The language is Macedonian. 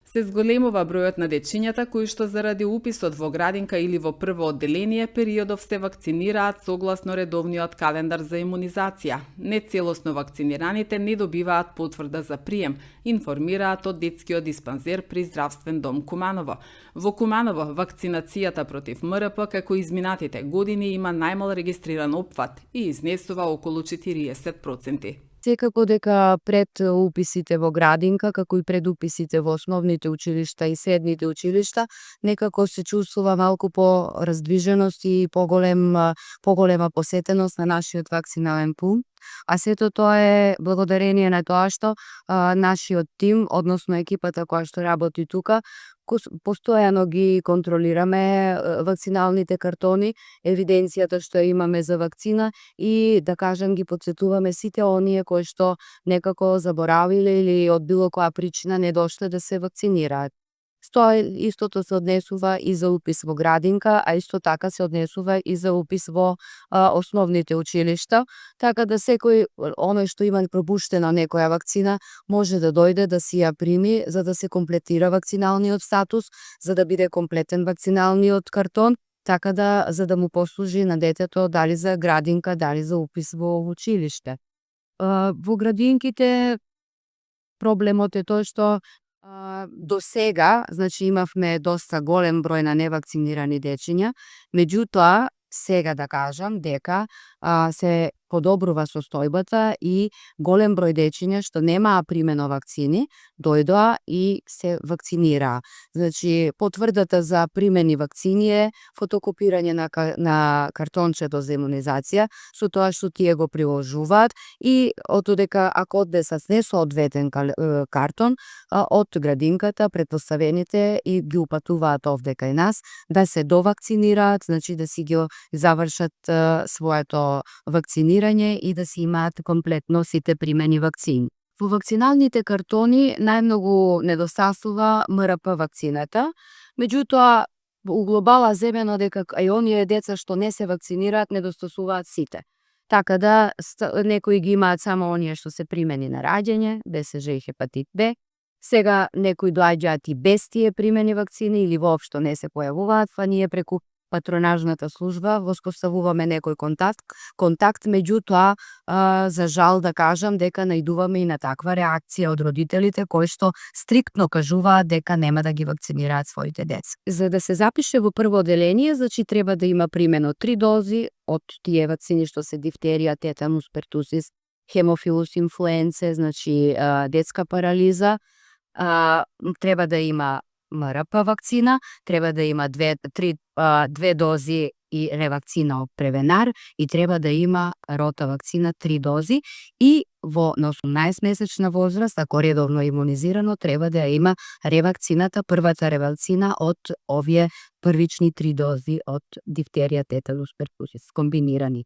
Се зголемува бројот на дечињата кои што заради уписот во градинка или во прво одделение периодов се вакцинираат согласно редовниот календар за имунизација. Нецелосно вакцинираните не добиваат потврда за прием, информираат од детскиот диспанзер при Здравствен дом Куманово. Во Куманово вакцинацијата против МРП како изминатите години има најмал регистриран опфат и изнесува околу 40%. Секако дека пред уписите во градинка, како и пред уписите во основните училишта и средните училишта, некако се чувствува малку по раздвиженост и поголема посетеност на нашиот вакцинален пункт. А сето тоа е благодарение на тоа што нашиот тим, односно екипата која што работи тука, постојано ги контролираме вакциналните картони, евиденцијата што имаме за вакцина и да кажем ги потсетуваме сите оние кои што некако заборавиле или од било која причина не дошле да се вакцинираат. Истото се однесува и за упис во градинка, а исто така се однесува и за упис во основните училишта, така да секој оној што има пропуштена некоја вакцина може да дојде да си ја прими за да се комплетира вакциналниот статус, за да биде комплетен вакциналниот картон, така да за да му послужи на детето дали за градинка, дали за упис во училиште. Во градинките проблемот е тоа што до сега, значи имавме доста голем број на невакцинирани дечиња, меѓутоа сега да кажам дека се подобрува состојбата и голем број дечиња што немаа примено вакцини, дојдоа и се вакцинираа. Значи, потврдата за примени вакцини е фотокопирање на картончето за имунизација, со тоа што тие го приложуваат и дека ако однесат не соодветен картон, од градинката претпоставените и ги упатуваат овде кај нас да се довакцинираат, значи да си ги завршат своето вакцинирање и да си имаат комплетно сите примени вакцини. Во вакциналните картони најмногу недостасува МРП вакцината, меѓутоа у глобала земено дека и оние деца што не се вакцинираат недостасуваат сите. Така да некои ги имаат само оние што се примени на раѓање, БСЖ и хепатит Б. Сега некои доаѓаат и без тие примени вакцини или воопшто не се појавуваат, па ние преку патронажната служба воспоставуваме некој контакт, меѓутоа за жал да кажам дека најдуваме и на таква реакција од родителите кои што стриктно кажуваат дека нема да ги вакцинираат своите деца. За да се запише во прво одделение, значи треба да има примено 3 дози од тие вакцини што се дифтерија, тетанус, пертусис, хемофилус инфлуенце, значи детска парализа, треба да има МРП вакцина, треба да има две дози и ревакцина од Превенар и треба да има рота вакцина 3 дози и на 18-месечна возраст, ако редовно имунизирано, треба да има ревакцината, првата ревакцина од овие првични 3 дози од дифтерија, тетанус, пертусис, комбинирани.